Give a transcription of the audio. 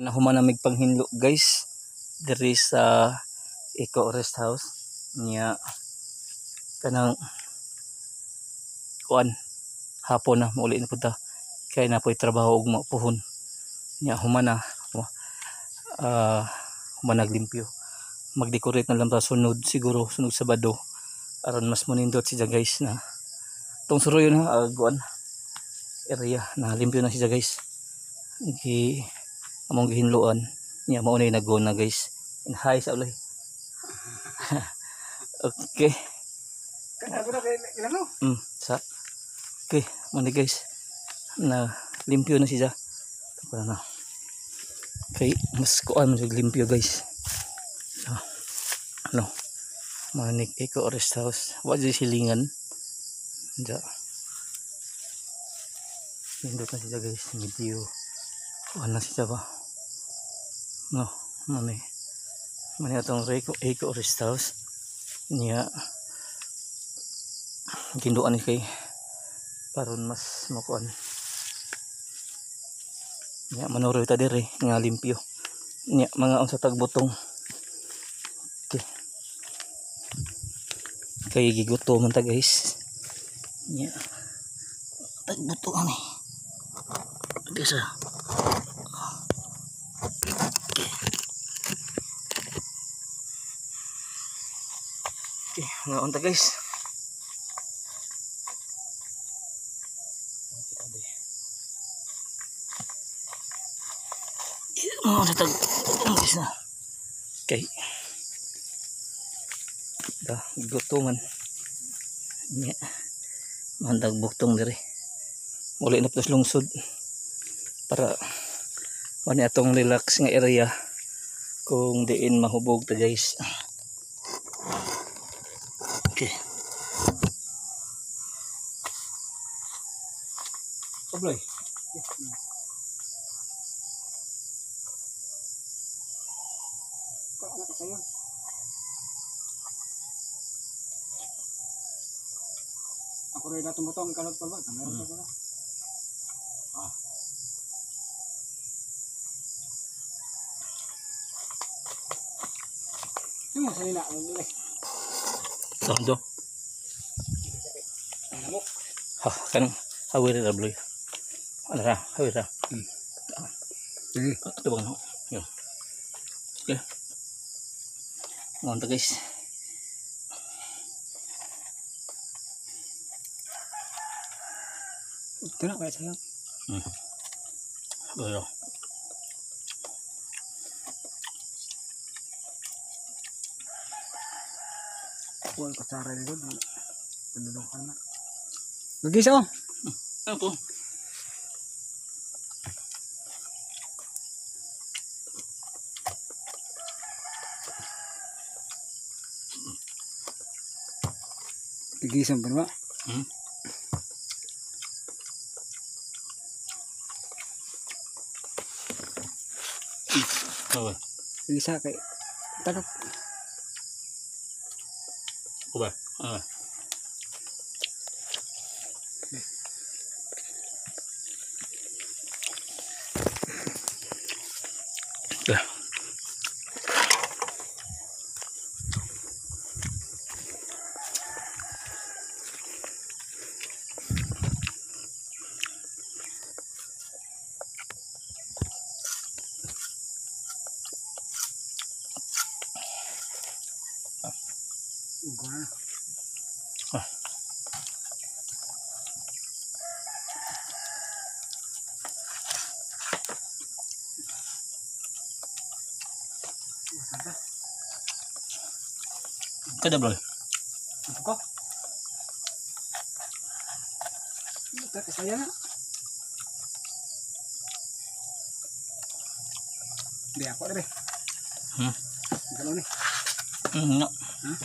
Human na mig panghinlo, guys, diri sa Eco Rest House niya, kanang kuan, hapon na, mauli na pud ta kay na po'y trabaho ugma puhon niya. Human na, human naglimpyo, mag-decorate na lang ta sunod, siguro sunod Sabado, aron mas munindot siya, guys, na tong suroy na kuan area na limpyo na siya, guys. Gi among gihinloan niya, mao na naguna, guys, and hi sa ulay. Okay. Sa okay mo ni, guys, na limpyo na siya para na kay mas kuan man limpyo, guys. So, ano Manik Eco Rest House, wa jud silingan ja. Nindot na siya, guys. Medyo kuan na siya ba, no? Mani mani atong Eco Rest House niya, ginduan ni kay paron mas makuan niya, manuroy ta diri nga limpyo niya, mga unsa tagbutong. Okay, kay gigutom man ta, guys, niya tagbutong ani. Okay, sa okay, mga unta, guys. Mga unta tag guys na. Okay. Da, gutoman. Nya. Mandag buktong diri. Muli na plus lungsod para mani atong relax nga area kung diin mahubog ta, guys. Okay. Pabloy. Ako rin natong butong ikalot pa ba? Meron pa ba? Ah. Yung sa nila, ang nila. Saan do? Ang lamok. Ha, kanang hawir ra, bloy. Ano ra? Hawir ra. Sige. Ito ba no? Yo. Okay. Mga guys. Ito na kaya sa'yo. Pero Kuha kasara nito. Pandulong ka na. Gagisa oh. Ano po? Gigisan pa na ba? Hmm. Okay. Gigisa kay tagak. Kuba. Ah. Okay. Ugo na. Ah. Kada, bro. Ito ko. Ito kasaya na. Di ako rin. Hmm. Ganun ni. No. Hmm?